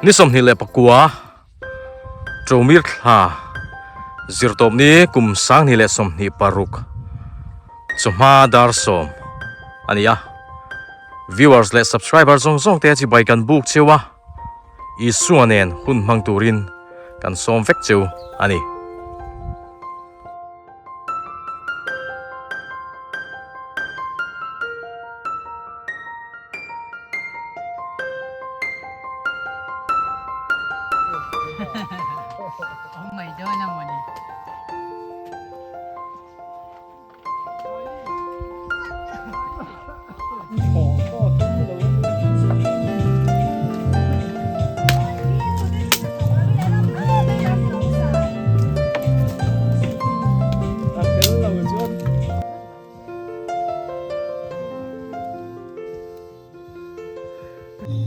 Ni 29 Ṭomir thla zirtawpni kum 2026 chawhma dar sawm a ni a. Viewers leh subscriber zawng zawng te chibai kan buk cheu a, Isua nen hun hmang turin kan sawm vek cheu a ni.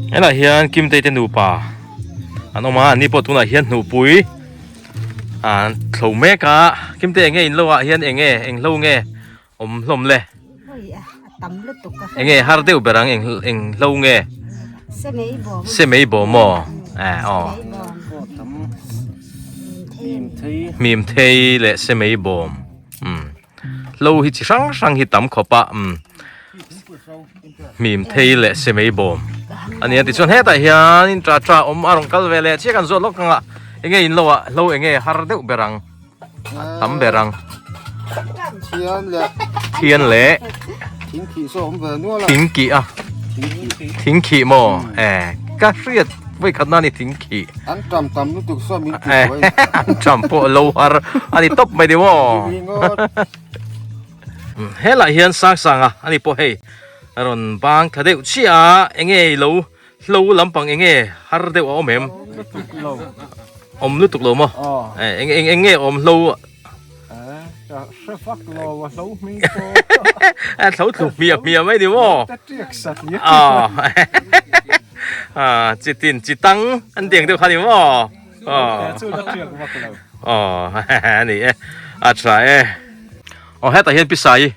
Helai hian Kimtei te nupa an awm a, an ni pawh tunah hian hnuhpui an thlo mek a, Kimtei enge in lo ah hian enge eng hlo nge awm hlawm le enge har deuh ber ang eng eng hlo nge semei bawm maw eh aw hmim thei leh semei bawm umm hlo hi chi hrang hrang hi tam khawp a umm hmim thei leh semei bawm a ni a tichuan hetah hian ta ta awm a rawn kal ve leh chiah kan zawt lawk ang a enge in lo ah hlo enge har deuh ber ang. A tam ber ang. Thian leh. Thian leh. Thingkhih saw awm ve nual a. Thingkih a. Thingkhih. Thingkhih maw? Eh, ka hriat vawi khat na ni thingkhih. An tam tam lutuk saw min ti buai. An tam pawh lo har a ni tawp mai ni maw? Helai hian sang sang a ani pawh hei a rawn bang thla deuh chiah a, enge i lo Hlo lampang enge har deuh a awm em? Awm lutuk lo. Awm lutuk lo maw? Eng eng eng nge awm hlo? Ka hre vak lo a hlo hming pawh. A hlo thlu hmiah hmiah mai ni maw? Ta tiak sat ni. A chi tin chi tang an tiang deuh kha ni maw? Chu la tiak vak lo. Aw a ni e. A tha e. Aw hetah hian pisai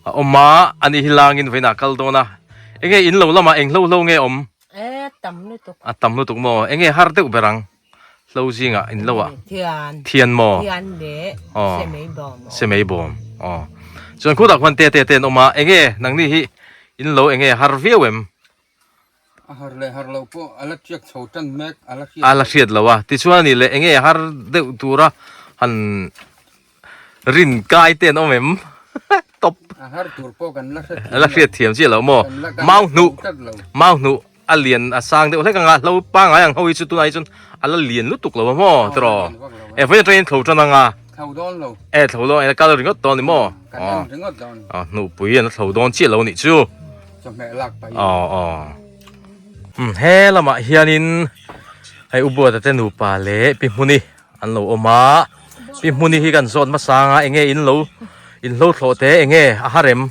A awm a, ani hi langin vawiinah a kal dawn a. Enge in lo lamah eng hlo hlo nge awm? E, tam lutuk. A tam lutuk maw? Enge har deuh ber ang? Hlo zingah in lo ah. Thian. Thian maw? Thian leh semei bawm. Semei bawm. Aw. Chuan khutah khuan te te te an awm a. Enge nangni hi in lo enge har viau em? A har leh har lo pawh a la tiak chho tan mek, a la hriat A la hriat lo a. Tichuan ani leh enge har deuh tura han rin kai te an awm em? Top. A har tur pawh kan la hre thiam lo. A la hriat thiam chiah lo maw? Mau hnuh, mau hnuh a lian a sang deuh hlek ang a, hlo pangngai ang ho hi chu tunah hi chuan a la lian lutuk lo a maw tiraw? E vawiin atangin thlo tan ang a. Thlo dawn lo. E thlo dawn, e kal ringawt dawn ni maw? Kan en ringawt dawn. Hnuhpui an la thlo dawn chiah lo nih chu. Chawhmeh lak pah in. Aw aw. Um he lamah hianin hei U Buata te nupa leh Pi Hmuni an lo awm a. Pi Hmuni hi kan zawt hmasa anga enge in lo in hlo thlawh te enge a har em?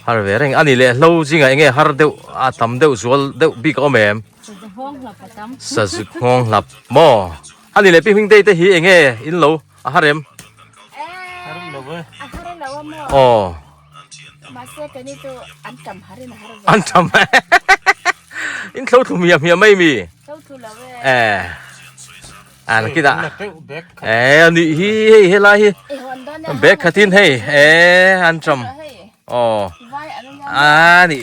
Har ve reng. Ani leh hlo zingah enge har deuh a tam deuh zual deuh bik a awm em? Sazuk nghawng hlap maw? Ani leh Pi Hmingtei te hi enge in lo A har em? Har lo e. A har lo a maw? Aw. Mahse kani chu an tam har in a har ve. An tam e. In thlo thlu hmiah hmiah mai mi? Thlo thlu lo e. Eh. An kida. Eh ani hi hei helai hi. Bag khatin hei eh an tam. Aw. Ani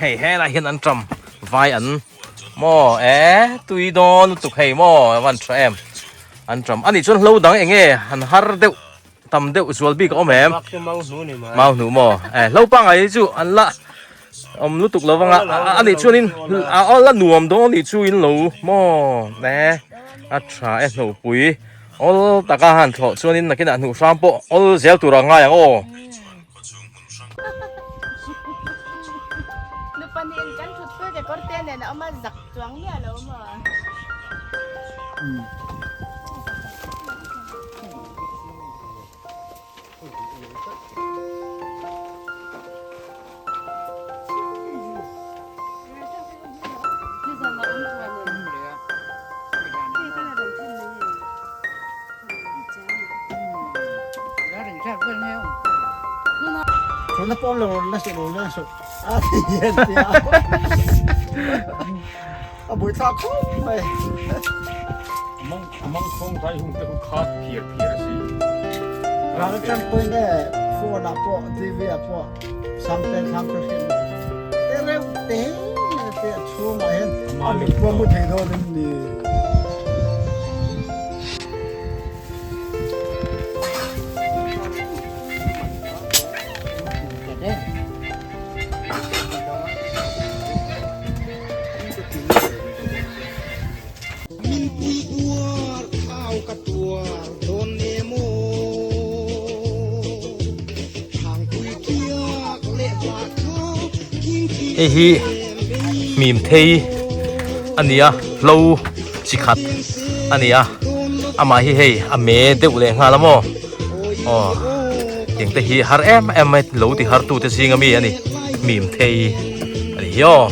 hei helai hian an tam vai an maw eh tui dawn lutuk hei maw van tha em. An ṭam a nih chuan hlo dang eng nge han har deuh tam deuh zual bik a awm em? Mau hnu maw? Eh hlo pangngai hi chu an la awm lutuk lo vang a, a nih chuanin a la nuam dawn a nih chu in lo maw eh a tha e hnupui awl taka han thlawh chuanin nakinah hnuh hram pawh awl zel tur a ngai ang aw. Thuna pawm lo la suh lo la suh a ti hian tia a bui thlak khawp mai. Amang amang khawng zai hung te khu khat phiar phiar a si. Ral atang pawhin e phone ah pawh TV ah pawh samten thlam ka hriat lo te reuh te te a chhungah hian a mit pawh a mu thei dawn em ni. Hei hi mim thei a ni a hlo chi khat a ni a amah hi hei a me deuh leh nghal a maw aw tiang te hi har em em mai lo ti har tute zinga mi a ni mim thei a ni hi aw.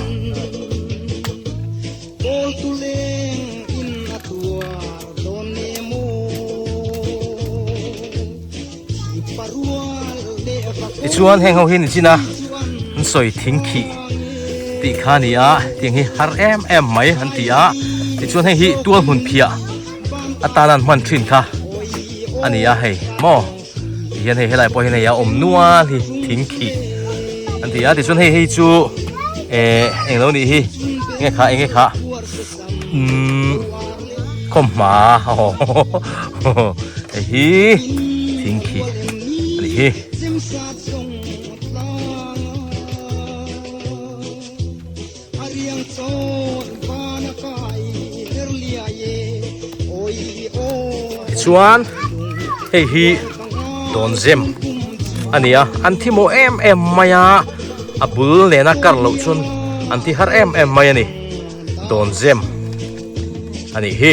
Tichuan heng ho hi nichina an sawi thing khih tih kha a ni a tiang hi har em em mai an ti a tichuan hei hi tual hmun phiah atana an hman thin kha a ni a hei maw tihian hei helai pawh hian hei a awm nual hi thing khih an ti a tichuan hei hei chu eh englo nih hi enge kha enge kha umm khawmhma hei hi thing khih a nih hi. Tichuan hei hi dawnzem a ni a an thi maw em em mai a a bul nena kar loh chuan an thi har em em mai a ni dawnzem a nih hi.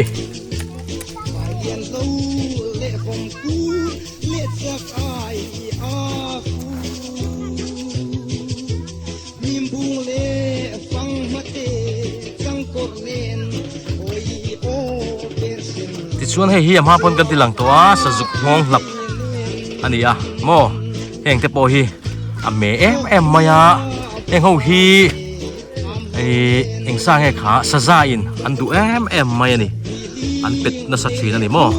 Tichuan hei hi a hma pawn kan ti lang tawh a sazuk nghawng hlap a ni a maw heng te pawh hi a me em em mai a heng ho hi ih eng sa nge kha saza in an duh em em mai a ni an pet nasa thin a ni maw.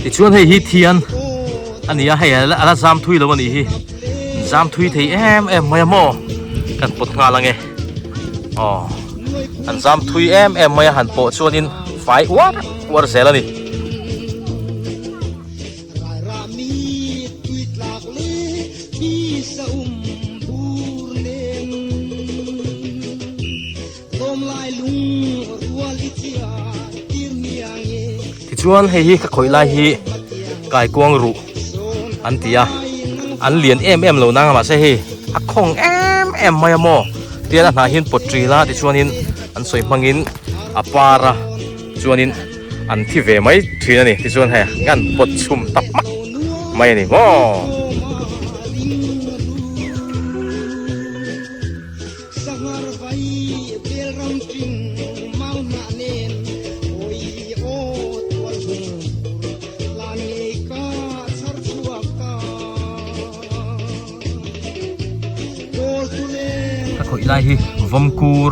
Tichuan hei hi thian a ni a hei a la zam thui lo a nih hi zam thui thei em em mai a maw kan pawt nghal ang e aw an zam thui em em mai a han pawh chuanin fai uar uar zel a ni. Tichuan hei hi ka khawih lai hi kaikuang ruh an ti a an lian em em lo nang a mahse hei a khawng em em mai a maw tian a hnah hian pawt ṭil a tichuanin an sawi hmangin a par a chuanin an thi ve mai ṭhin a ni tichuan hei an pawt chhum ta hmak mai a ni maw. Ka khawih lai hi vawmkur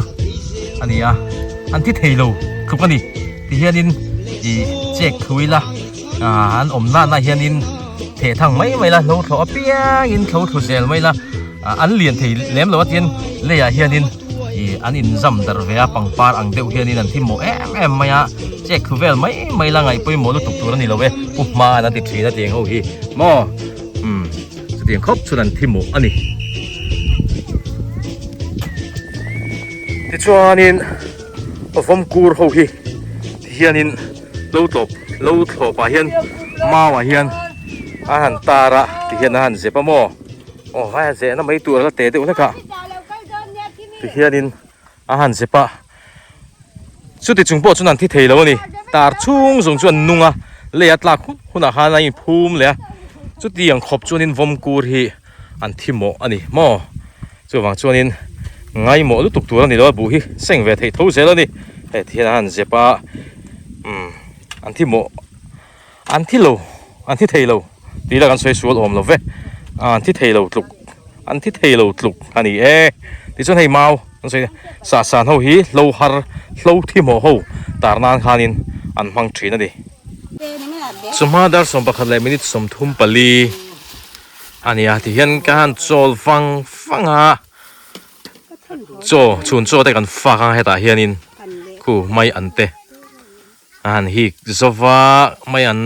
a ni a an thi thei lo tluk a ni ti hianin ih chek thu ila ah an awm nana hianin theh thang mai mai la hlo thlawh apiangin thlo thlu zel mai la. An lian thei lem lo a tian leiah hianin ih an inzam darh ve a pangpar ang deuh hianin an thim mawh em em mai a chek thlu vel mai mai la ngaih pawimawh lutuk tur a ni lo e pu hmaan an ti thin a tiang ho hi maw umm chutiang khawp chuan an thi mawh a ni. Tichuanin vawmkur ho hi tihianin lo tlawp lo thlawpah hian mauah hian a han tar a tihian a han zep a maw. Aw vai a zehna mai tur a la te deuh hlek a tihianin a han zep a chuti chung pawh chuan an thi thei lo a ni tar chhung zawng chu an nung a lei a tlak hun hunah khan a inphum leh a chutiang khawp chuanin vawmkur hi an thi mawh a ni maw chuvang chuanin ngaimawh lutuk tur a ni lo a buh hi seng ve theih tho zel a ni. Hei ti hian an han zep a umm an thi mawh an thi lo an thi thei lo tih ila kan sawi sual awm lo ve an thi thei lo tluk an thi thei lo tluk a ni e tichuan hei mau an sawi sah san ho hi hlo har hlo thi hmawh ho tar nan khanin an hmang thin a ni. Chawhma dar 11 leh minute 34 a ni a tihian ka han chawl vang vang a. Chaw chhun chaw te kan fak a hetah hianin khu mai an te a han hik zova mai an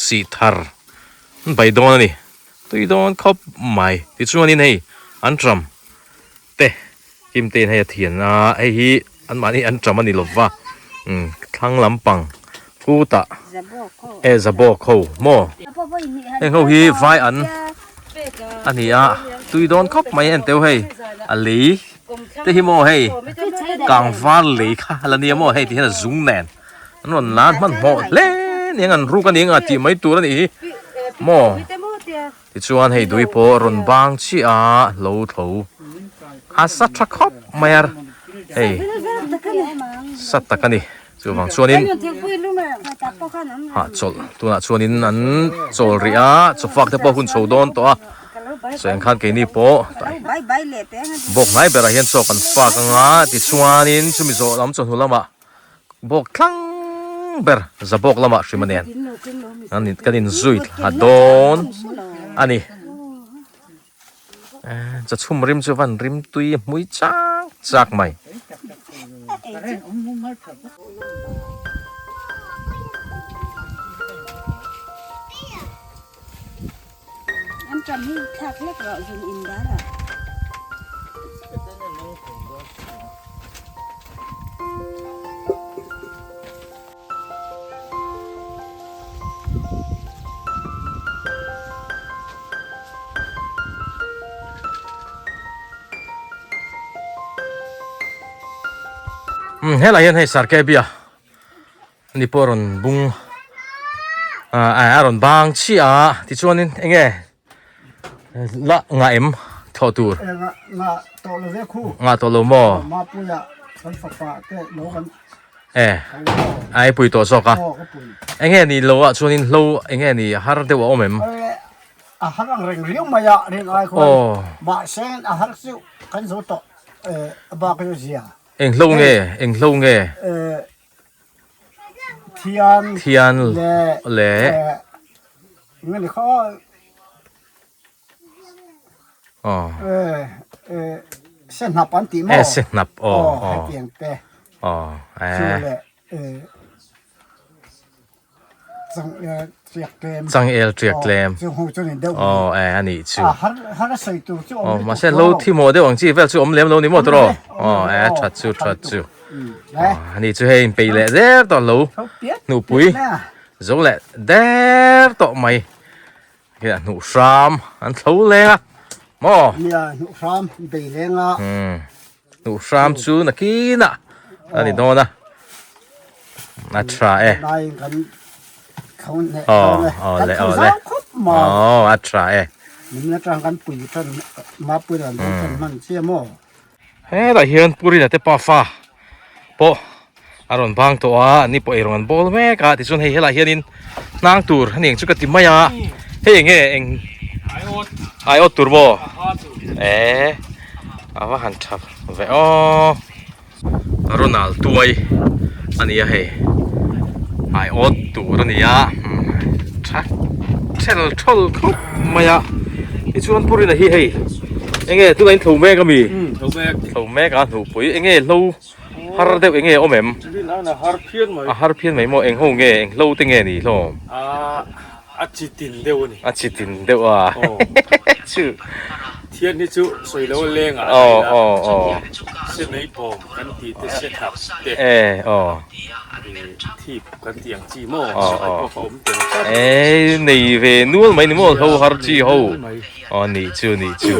sih thar an bai dawn a ni tui dawn khawp mai tichuanin hei an tram te kim te in hei a thian a hei hi an mahni an tram a ni lova umm thlang lampang khutah e zabawk ho maw heng ho hi vai an a ni a tui dawn khawp mai en teuh hei a lei te hi maw hei kang var lei kha a la nia maw hei ti hian a zung nen an rawn lan hmanhmawh hle aniang an ruk aniang a tih mai tur a nih hi maw tichuan hei dui pawh rawn bang chiah a lo tho a sa tha khawp mai a hei sa tak a ni. Chuvang chuanin hahchawlh tunah chuanin an chawl rih a chawfak te pawh hun chho dawn tawh a sawi ang khan keini pawh bawk hnai berah hian chaw kan fak anga tichuanin chumi zawh lam chawhnu lamah bawk tlang ber za bawk lamah hrim a nen kan inzui thla dawn a ni. Chachhum rim chu van rim tui hmui chak chak mai. An tram hi thlak hlek rawh zun in dar ah. Um helai hian hei sarke bia ni pawh rawn bung ah a rawn bang chiah a tichuanin eng nge la ngah em thlawh tur ngah tawh lo ve khu ngah tawh lo maw mapuia kan fapa te lo kan e ai pui tawh zawk a eng nge ni lo ah chuanin hlo eng nge ni har deuh a awm em a har ang reng riau mai a rin ai khuan mahse a har chu kan zo tawh a bak chu zia eng hlo nge eng hlo nge Thian Thian le Nge kha Aw Se hnap an tih maw? E se hnap aw aw hetiang te aw e chu le Changel tiak tlem aw e a nih chu aw mahse lo thi maw deuh ang chi vel chu awm lem lo ni maw tawh aw e that chu that chu a nih chu hei inpeih leh der tawh lo hnuhpui zo leh der tawh mai hei a hnuh hram an thlo leng a maw hnuh hram chu nakinah a ni dawn a a tha e aw aw le aw le aw a tha e helai hian purina te pafa pawh a rawn bang tawh a an ni pawh eirawng an bawl mek a tichuan hei helai hianin hnang tur a ni ang chu ka ti mai a hei eng nge eng aiawt tur maw eh a va han tha ve aw. Ronald tuai a ni a hei aiawt tur a ni a tha thel thawl khawp mai a tichuan purina hi hei eng nge tunah in tho mek a mi tho mek a hnuhpui eng nge hlo har deuh eng nge awm em a har phian mai maw eng ho nge eng hlo te nge ni hlawm A chi tin deuh a ni. A chi tin deuh a. Chu. Thian hi chu sawi lo a leng ah a nei la. Aw aw. Se mei pawm kan tih te se thap te. E aw. Thip kan tih ang chi maw. Aw aw. Pawh a awm tel tlat. E nei ve nual mai ni maw hlo har chi ho. Aw nih chu nih chu.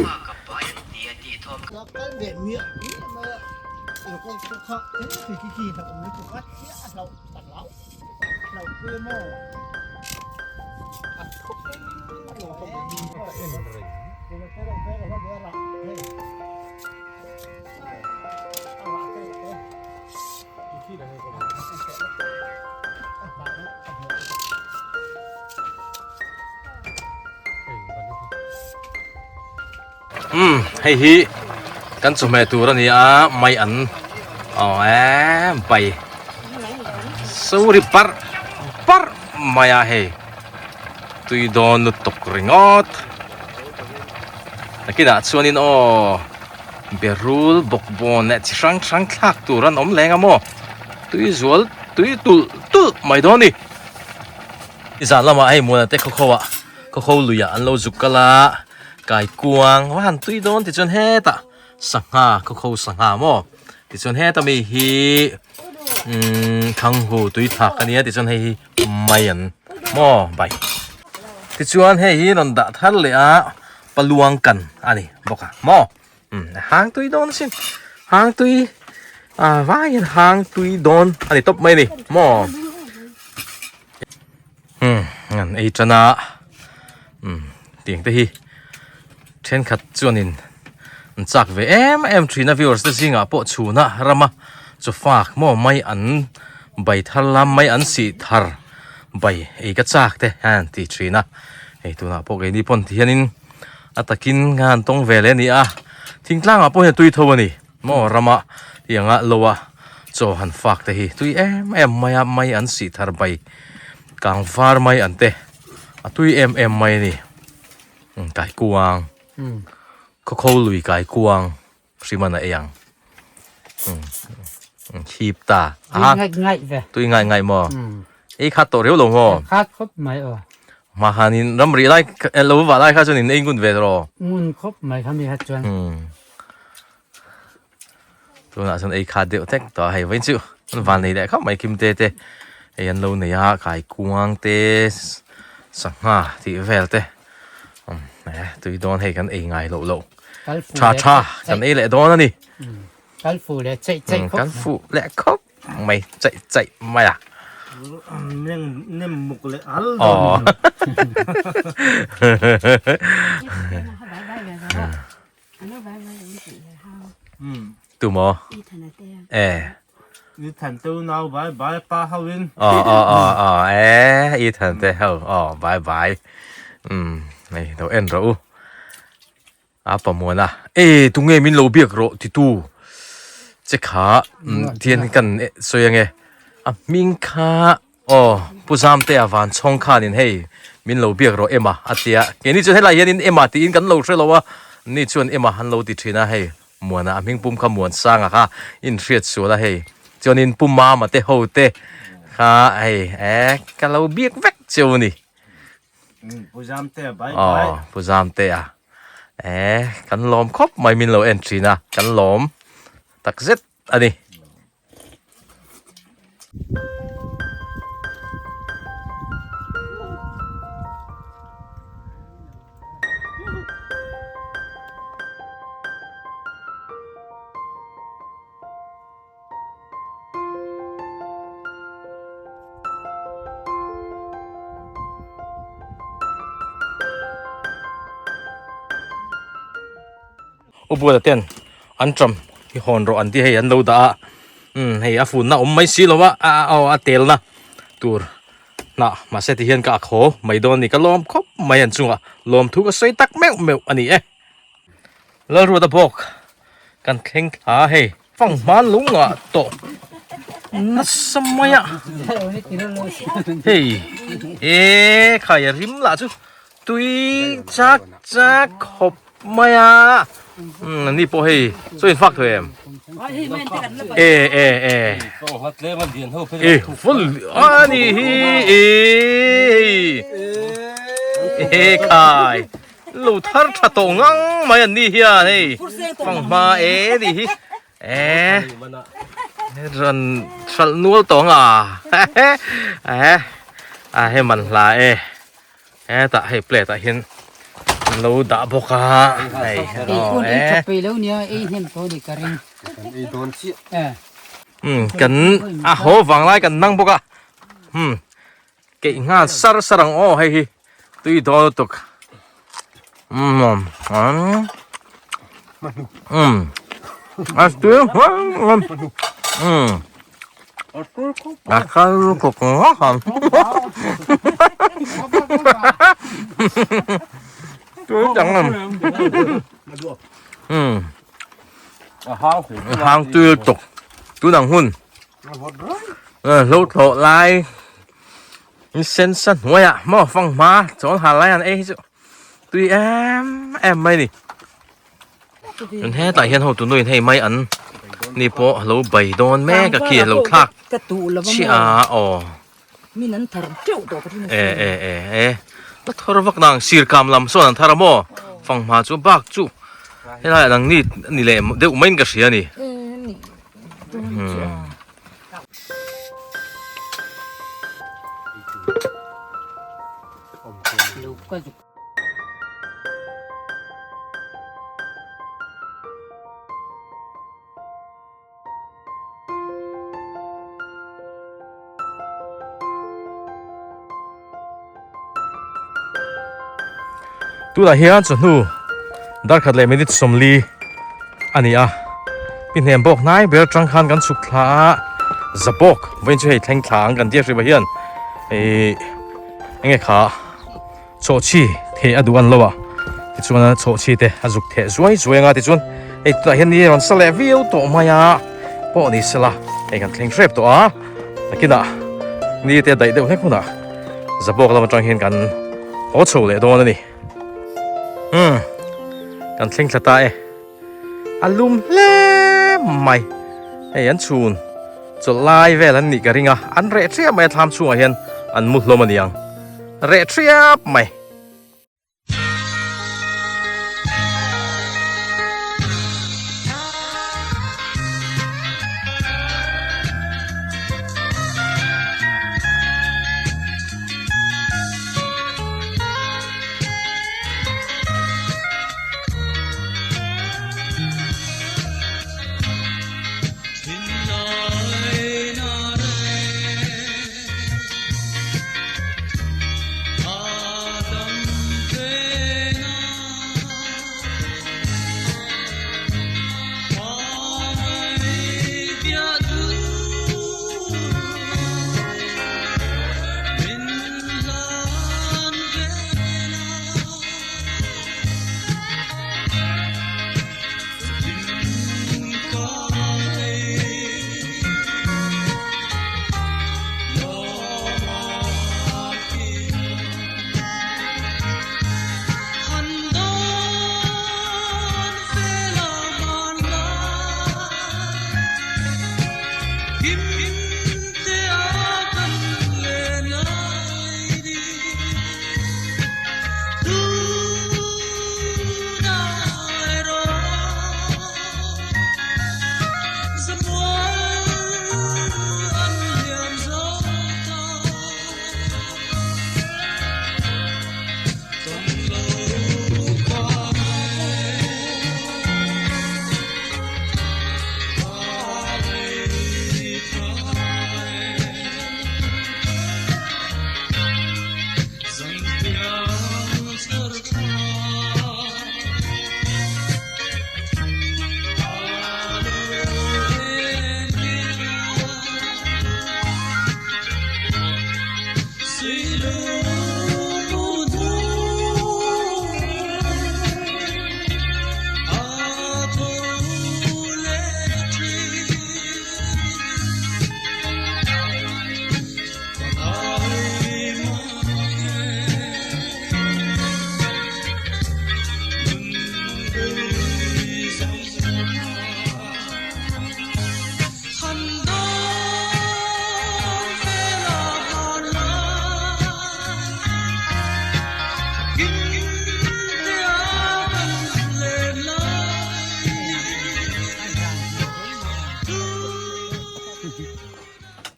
Umm hei hi kan chawhmeh tur a ni a mai an aw emm pai so ri parh parh mai a hei tui dawn lutuk ringawt nakinah chuanin aw berul bawkbawn leh chi hrang hrang thlak tur an awm leng a maw tui zual tui tulh tulh mai dawn a ni zan lamah hei muana te khaw khaw ah khaw khaw lui ah an lo zuk kal a kaikuang va han tui dawn tichuan hetah sangha khaw khaw sangha maw tichuan heta mi hi umm thanghu tui thak a nia tichuan hei hi mai an maw bai tichuan hei hi rawn dah thar leh a paluang kan a ni bawk a maw umm a hang tui dawn asin hang tui ah vaiin hang tui dawn a ni tawp mai a ni maw umm an ei tan a umm tiang te hi thenkhat chuanin an chak ve em em thin a viewers te zingah pawh chhuna rama chaw fak maw mai an bai thar lam mai an sih thar bai ei ka chak te hian an ti thin a hei tunah pawh keini pawn ti hianin a takin kha an tawng ve leh a ni a thingtlangah pawh hian tui tho a ni maw rama tianga lo a chaw han fak te hi tui em em mai a mai an sih thar bai kang var mai an te a tui em em mai a ni. Kaikuang khaw kho lui kaikuang hrim a ei ang hip ta tui ngaih ngaih ve tui ngaih ngaih maw ei khat tawh riau lo maw khat khawp mai aw mahanin ramri lai lo va lai kha chuan in ei ngun ve rawh ngun khawp mai kha mi kha chuan Tunah chuan ei khat deuh tek tawh a hei vawiin chu an van nei leh khawp mai kim te te hei an lo nei a kaikuang te sangha tih vel te umm eh tui dawn hei kan ei ngai loh loh tha tha kan ei leh dawn a ni kal fu leh cheih cheih khawp kal fu leh khawp mai cheih cheih mai a nem muk leh al dawn Tu maw? E. Ethan te unau bai bai pa ho in. Aw aw aw aw e Ethan te ho aw bai bai. Um hei lo en rawh u. A pamuan a e tunge min lo biak rawh ti tu che kha thian kan sawi ange a hming kha Aw, Pu Zamtea van chhawng khanin hei min lo biak rawh Emma a ti a, keini chuan helai hianin Emma tiin kan lo hre lo a, ni chuan Emma an lo ti thin a, hei Muana a hming pum kha Muansanga kha inhriat sual a hei, chuanin Pu Mama te ho te kha hei eh ka lo biak vek cheu a ni. Pu Zamtea bye bye. Aw, Pu Zamtea eh kan lawm khawp mai min lo en thin a, kan lawm takzet a ni. Ubuala ten an ṭam hi hawn rawh an ti hei an lo dah a umm hei a funna awm mai si lo a a aw a telna tur hnah mahse ti hian ka ak haw mai dawn a ni ka lawm khawp mai an chungah lawmthu ka sawi tak meuh meuh a ni e Lalruata bawk kan thleng thla hei fanghman lung ngah tawh nasa mai a hei e khai a rim lah chu tui chak chak khawp mai a umm ni pawh hei chaw in fak thei em e e e e full a ni hi e e khai lo thar tha tawh ngang mai an ni hian hei fanghma e ni hi e rawn hralh nual tawh ang a e a he man hla e Hetah hei plate ah hian an lo dah bawk a hei Ei pawn ei tha pei lo nia ei hnem tawh ni ka ring. Kan ei dawn chiah. Um kan a haw vang lai kan nang bawk a um keih nghal sar sar ang aw hei hi tui dawn lutuk um um a tui um A kal kawk ngawt ang. Tui dang em. Umm a hang tui lutuk tunang hun hlo thlawh lai sen sa hnuaiah maw fanghma chawl hal lai an ei hi chu tui em em mai a ni chuan hetah hian hotu nuin hei mai an ni pawh a lo bai dawn mek a khi a lo thlak chiah a aw. Min an thar teuh tawh ka rin a E e e e la thar vak nang sir kam lam sawn an thar a maw fanghma chu bak chu helai ah nang ni ni leh deuh mai in ka hria a ni. E ni dawn chu a. Lo ka zuk. Tunah hian chawhnu darkhat leh minute 40 a ni a pi hnem bawk hnai ber atang khan kan chhuk thla a za bawk vawiin chu hei thleng thla ang kan tia hrim ah hian ihh enge kha Chawhchhi theh a duh an lo a, tichuan chawhchhi te a zuk theh zuai zuai anga tichuan hei tunah hian ni a rawn sa leh viau tawh mai a, pawh ni sela hei kan thleng hrep tawh a, nakinah ni te a daih deuh hlek hunah Zabawk lam atang hian kan haw chho leh dawn a ni. Umm kan thleng thla ta e, a lum hle mai, hei an chhun chawlh lai vel an nih ka ring a, an reh ṭhiap mai a thlam chhungah hian an mu hlawm a ni ang. Reh ṭhiap mai.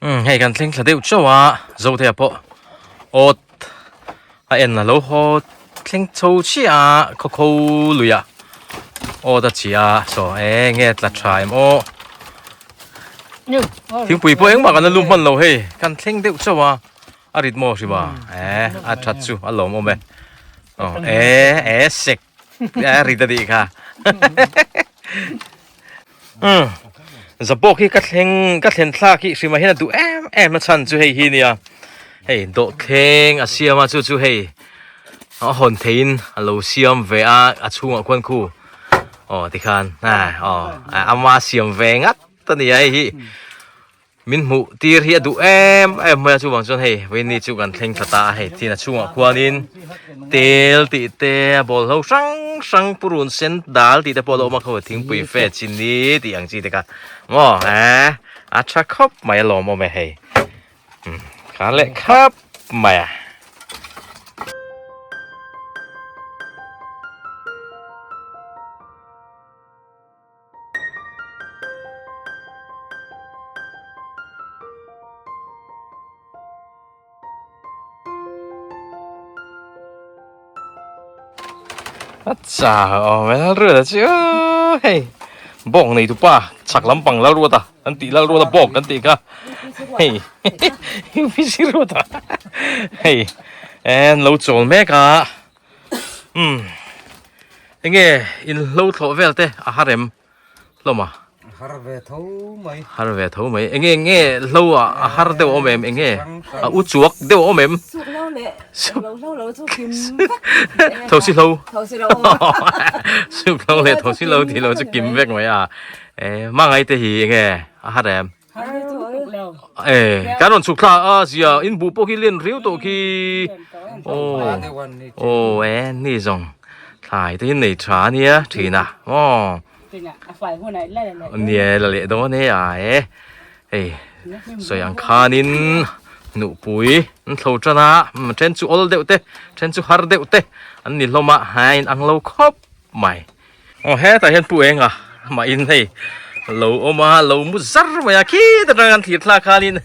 Umm hei kan thleng thla deuh chauh a Zotea pawh awt a en a lo haw thleng chho chiah a khaw kho lui ah awt a chhi a saw eng nge tla tha em aw thingpui pawh engmah kan la lu hman lo hei kan thleng deuh chauh a a rit maw hrim a eh a that chu a lawm awm e aw eh eh sek a rit a nih kha umm zapawk hi ka thleng ka thlen thlak hi hrim ah hian a duh em em a chhan chu hei hi nia hei dawhthleng a siam a chu chu hei a hawn theiin a lo siam ve a a chhungah khuan khu. Aw tikhan a aw ama siam ve ngat a ni a hei hi min hmuh tir hi a duh em em mai a chuvang chuan hei vawiin chu kan thleng thla ta a hei tin a chhungah khuanin tel tih te a bawlhlo hrang hrang purun sen dal tih te pawh a lo awm a khaw thingpui fe chini tih ang chi te kha maw eh a tha khawp mai a lawmawm e hei. Khan leh khap mai a. Acha aw mai lalruata chu hei bawk nei tu pa chhak lampang lalruata an tih lalruata bawk kan tih kha hei UPC ruata hei en lo chawl mek a um enge in hlo thlawh vel te a harem hlawm a. Har ve tho mai. Har ve tho mai. Enge nge hlo a a har deuh awm em? Enge a u chuak deuh awm em? Suk lo leh lo hlo lo chu kim vek. Tho si hlo. Tho si lo. Suk lo leh tho si lo tih lo chu kim vek mai a. E mangai te hi enge a har em? Har lutuk lo. E kan rawn chhuk thla a zia in buh pawh khi len riau tawh khi. Aw aw e ni zawng thlai te hi nei tha ania thin a aw. Nia la leh dawn e a e hei sawi ang khanin hnuhpui an thlo tan a then chu awl deuh te then chu har deuh te an ni hlawm a a in ang lo khawp mai aw hetah hian pu enga mah in hei lo awm a lo mu zar mai a khit atang an thlir thlak khanin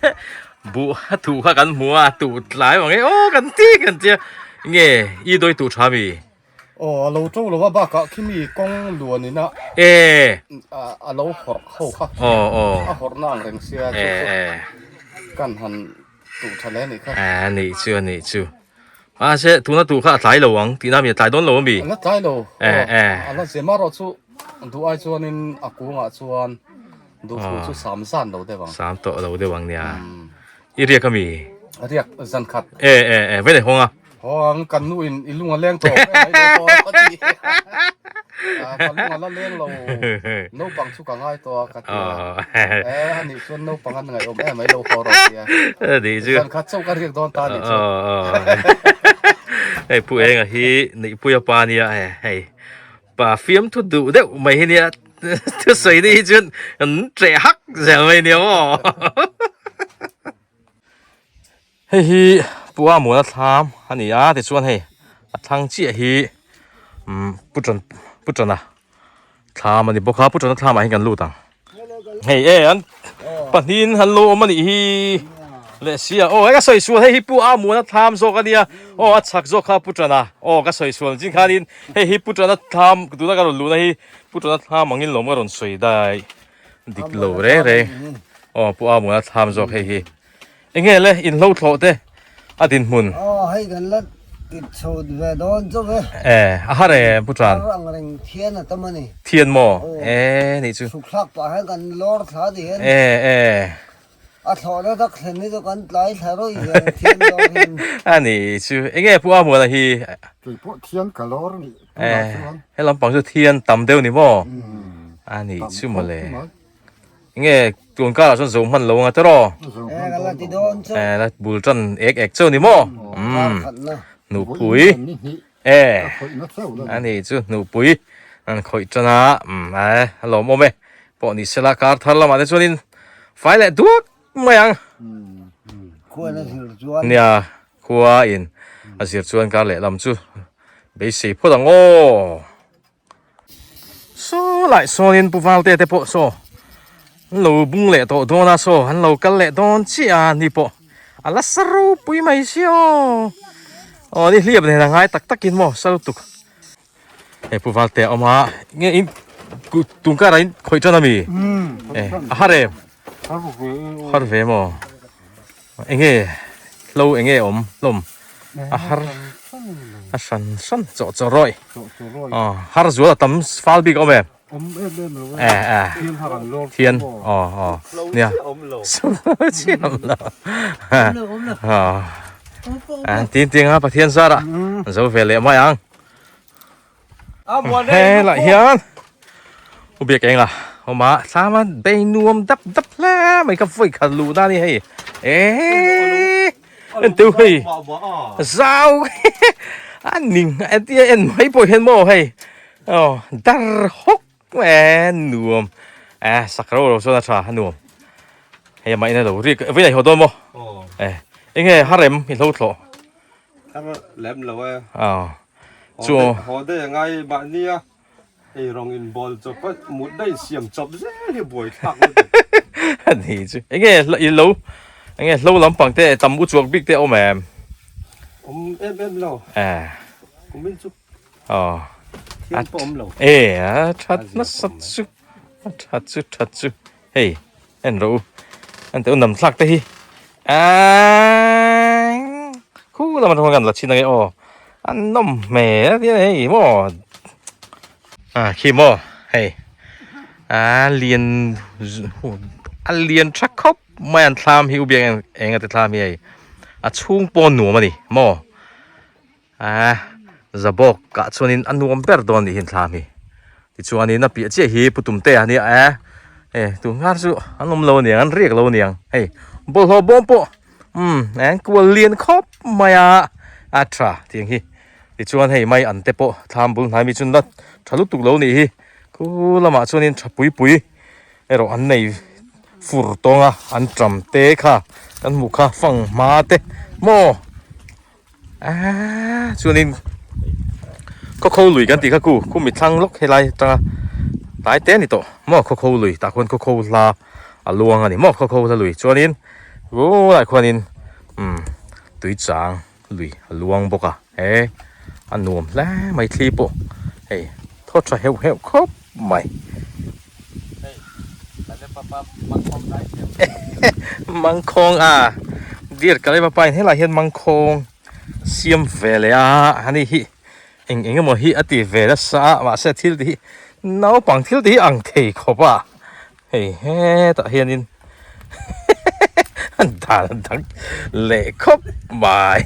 buh a tuh kha kan hmu a tuh tlai ang e aw kan ti kan tia nge i dawi tuh tha mi. Aw a lo to lo a bakah khimi kawng luan ina e a lo hawrh ho kha aw aw a hawrh na ang reng sia chu chu kan han tuh tha hle anih kha a nih chu a nih chu mahse tuna tuh kha a tlai lo ang tihna mi a tlai dawn lo ami a la tlai lo e e a la zem erawh chu duh ai chuanin a kungah chuan duhthu chu sam zan lo deuh ang sam tawh lo deuh ang nia i riak ami riak zan khat e e e vele hawnga Hawng kan nu in i lung a leng tawh em mai lo pawh ka ti. Ka lung a la leng lo naupang chu ka ngai tawh a ka ti a. E ani chuan naupang an ngaihawm em mai lo haw rawh ti a. Zan khat chauh ka riak dawn ta anih chu. Hei Pu Enga hi Neihpuia pa ania hei pa fiamthu duh deuh mai hi nia thusawi ni hi chuan kan ṭeh hak zel mai nia maw. Hei hi Pua Muana thlam a ni a tichuan hei a thlang chiah hi umm Pu Ṭan Pu Ṭana thlam a ni bawk a Pu Ṭana thlamah hian kan lut ang hei e an pahnihin an lo awm a nih hi leh sia aw hei ka sawi sual hei hi Pu A Muana thlam zawk a nia aw a chhak zawk kha Pu Ṭana aw ka sawi sual chin khanin hei hi Pu Ṭana thlam tuna ka rawn luhna hi Pu Ṭana thlam angin lawm ka rawn sawi daih dik lo reng reng aw Pu A Muana thlam zawk hei hi. Enge le in hlo thlawh te a dinhmun. Aw hei kan la tit chho ve dawn chauh e. E a har e Pu Tran. Har ang reng thian a tam a ni. Thian maw? E nih chu. Chhuk thlak pah hian kan lawr thla ti hian. E e. A thlawhna tak thlen hi chu kan tlai thla rawih zel thian lawr hian. A nih chu. Enge Pu Amuana hi. Kei pawh thian ka lawr nih. E he lampang chu thian tam deuh ni maw? A nih chu mawle. Nge tun karah chuan zo hman lo anga teraw? E ka la ti dawn chu. E la bul tan ek ek cheu ni maw? Kar khatna. Hnuhpui. E ani chu hnuhpui an khawih tan a e a lawmawm e. Pawh ni sela kar thar lamah te chuanin fai leh duak mai ang. Khuain a zir chuan. Nia khuain a zir chuan kar leh lam chu beisei phawt ang aw. Saw lai sawnin Pu Valte te pawh saw an lo bung leh tawh dawn a saw an lo kal leh dawn chiah a ni pawh a la sa ropui mai si aw aw ni hliap nen a ngai tak takin maw sa lutuk hei Pu Valte a awm a nge in tun karah in khawih tan ami e a har em har ve maw enge hlo enge awm hlawm a har a hran hran chawh chawh rawih aw har zual a tam fal bik a awm em e e thian aw aw nia chiah awm lo aw tin tin a Pathian zarah zo ve leh mai ang helaiah hian. U biak eng a awm a thlam a bei nuam dap dap hle mai ka vawi khat luh na a ni hei eeee en teuh hei zau a ning a tia en mai pawh hian maw hei aw dar hawk e nuam e sak reuh reuh chuan a tha a nuam hei amah in a lo rik vawiin a i haw dawn maw e enge harem i hlo thlawh har lem lo e aw chu haw daih a ngai mahni a. Ei rawng in bawl chawp a, mut daih siam chawp zel hi buai thlak lutuk. A ni chu. Enge i lo enge hlo lampang te tam u chuak bik te a awm em? Awm em em lo. Eh. Kumin chu. Aw. Thiam pawh awm lo. E a that nasa chu. A that chu that chu. Hei en rawh u. En teh u nam thlak te hi. Aaa khu lam atang kan la chhin ange aw. An nawm hmel a tia hei maw. A khi maw hei a lian a lian tha khawp mai an thlam hi u biak eng eng a ti thlam hi hei a chhung pawh a nuam a ni maw. A zabawk ah chuanin a nuam ber dawn nih hi thlam hi tichuanin a piah chiah hi pu tumte a nia e e tun nghar chu an awm lo aniang an riak lo aniang hei bawlhhlawh bawm pawh umm an kual lian khawp mai a a tha tiang hi tichuan hei mai an te pawh thlam bul hnai mi chu la tha lutuk lo nih hi khu lamah chuanin tha pui pui erawh an nei fur tawng a an ṭam te kha kan hmuh kha fanghma te maw. Aaa chuanin khawkho lui kan tih kha ku khu mi thlang lawk helai atanga tlai te a ni tawh maw khawkho lui tah khuan khawkho hla a luang a ni maw khawkho hla lui chuanin tunah khuanin umm tui chang lui a luang bawk a he a nuam hle mai thli pawh hei thaw tha heuh heuh khawp mai. Mangkhawng a dear Kaleva pa in helai hian mangkhawng siam ve leh a ani hi eng eng emaw hi a ti ve nasa a mahse thil te hi naupang thil te hi ang thei khawp a hei hetah hianin an dan dang leh khawp mai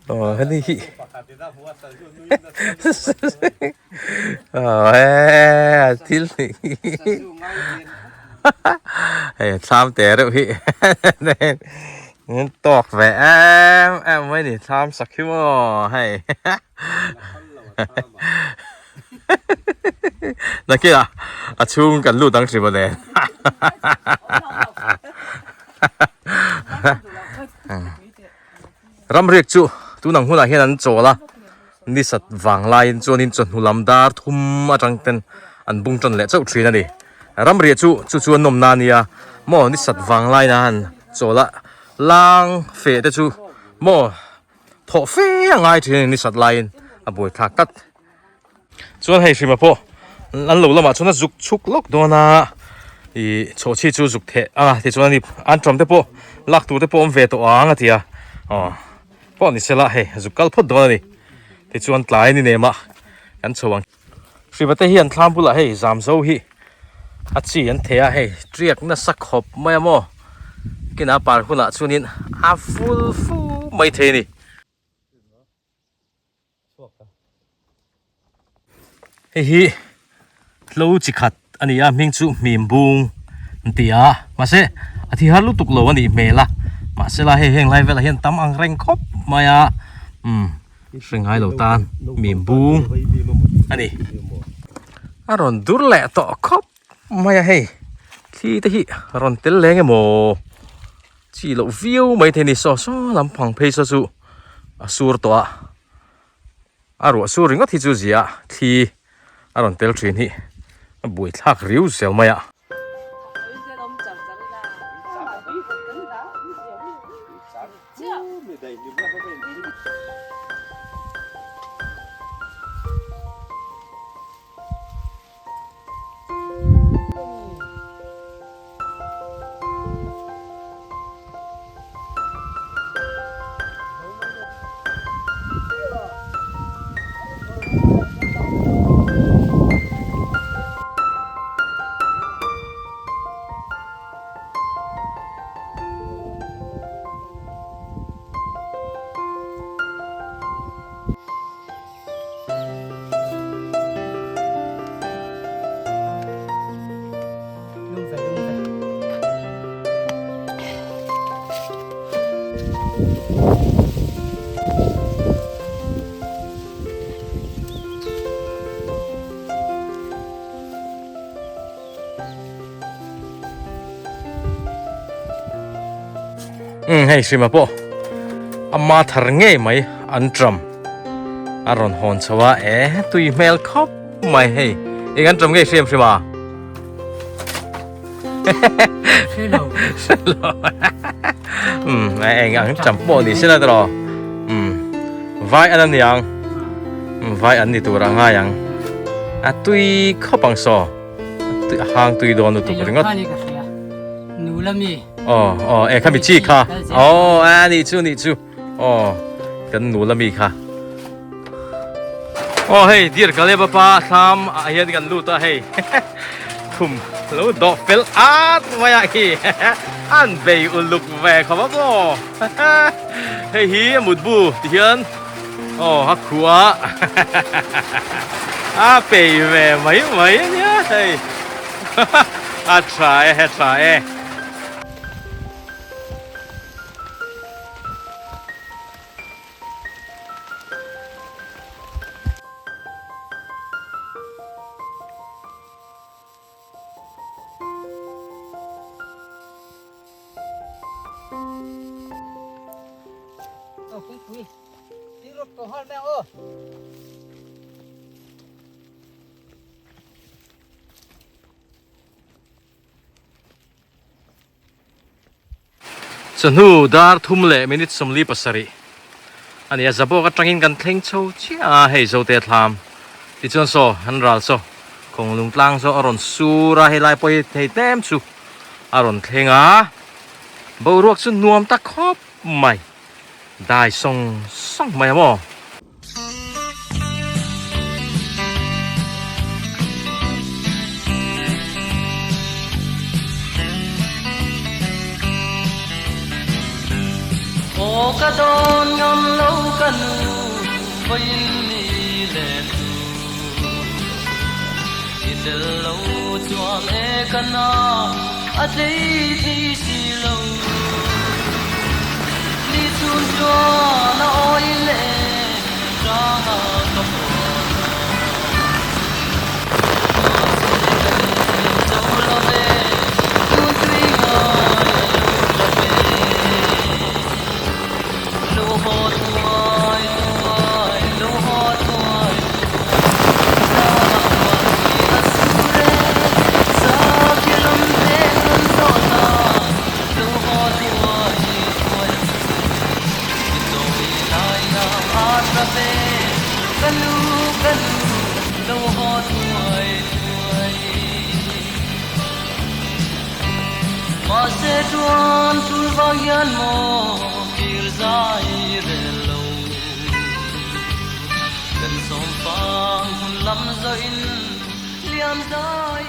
aw heni hi. Thil hei thlam te reuh hi tawk ve em em mai ni thlam sak hi maw hei nakina a chhung kan lut ang hrim a nen Ramriak chu tunang hunah hian an chawl a, ni sat vang laiin chuanin chawhnu lam dar thum atang ten an bung tan leh chauh thin a ni. Ramriah chu chu chu a nawmna a nia maw ni sat vang laiin a han chawl a, lang feh te chu maw thawh fe a ngai thin a ni ni sat laiin a buaithlak tlat. Chuan hei hrima pawh an lo lamah chuan a zuk chhuk lawk dawn a ih chhawhchhi chu zuk theh a tichuan ani an ṭawm te pawh lak tur te pawh awm ve tawh ang a ti a aw pawh ni sela hei zuk kal phawt dawn a ni tichuan tlai ni nem a kan chho ang hrima te hi an thlam bulah hei zam zo hi a chi an theh a hei ṭiak nasa khawp mai a maw kinah par hunah chuanin a ful fu mai thei a ni. Hei hi hlo chi khat a ni a hming chu hmim bung an ti a mahse a thi har lutuk lo a nih hmel a mahse la hei heng lai velah hian tam ang reng khawp mai a umm hre ngai lo tan hmim bung a ni a rawn dur leh tawh khawp mai a hei thli te hi a rawn tel leng emaw chi loh viau mai thei a ni saw saw lampang phei saw chu a sur tawh a a ruah sur ringawt hi chu zia thli a rawn tel thin hi a buai thlak riu zel mai a. Umm hei hrima pawh ama thar ngei mai an tram a rawn hawn chho a e tui hmel khawp mai hei eng an tram ngei hriam hrima Hrelo hrelo umm eng ang tram pawh ni sela tawh umm vai an aniang vai an ni tur a ngai ang a tui khawp ang saw a hang tui dawn lutuk ringawt aw aw e khami chi kha aw a nih chu nih chu aw kan nula mi kha aw hei dear Kaleba pa thlam ah hian kan lut a hei khum lo dawh fel at mai ah khi an bei uluk ve khawp a maw hei hi a mutbu ti hian aw a khuh a a pei ve mai mai a nia hei a tha e a tha e. Chawhnu dar thum leh minute 47 a ni a, Zabawk atangin kan thleng chho chiah a, hei Zote thlam tichuan saw an ral saw Khawnglung tlang saw a rawn sur a, helai pawh hi thei tlem chu a rawn thleng a, boruak chu nuam tak khawp mai, dai sawng sawng mai a maw. Aw ka dawn ngam lo ka nu vawiin ni leh tu I tel lo chuan e ka na a tlei thei si lo Ni chhun chuan a awi leh hrang a ka puan a Mahse ka inchhir zo lo ve tun tui ngai a lo tla ve Lo haw thuai thuai lo haw thuai thuai Zana ruah tui a sur e Sakhi lam veng an zawh na Lo haw thuai thuai ang che I chawi lai na a tla ve Ka nu ka nu lo haw thuai thuai Mahse chuan tul vang hian maw kir zai rel lo Kan sawm fang hun lam zawhin liam zai.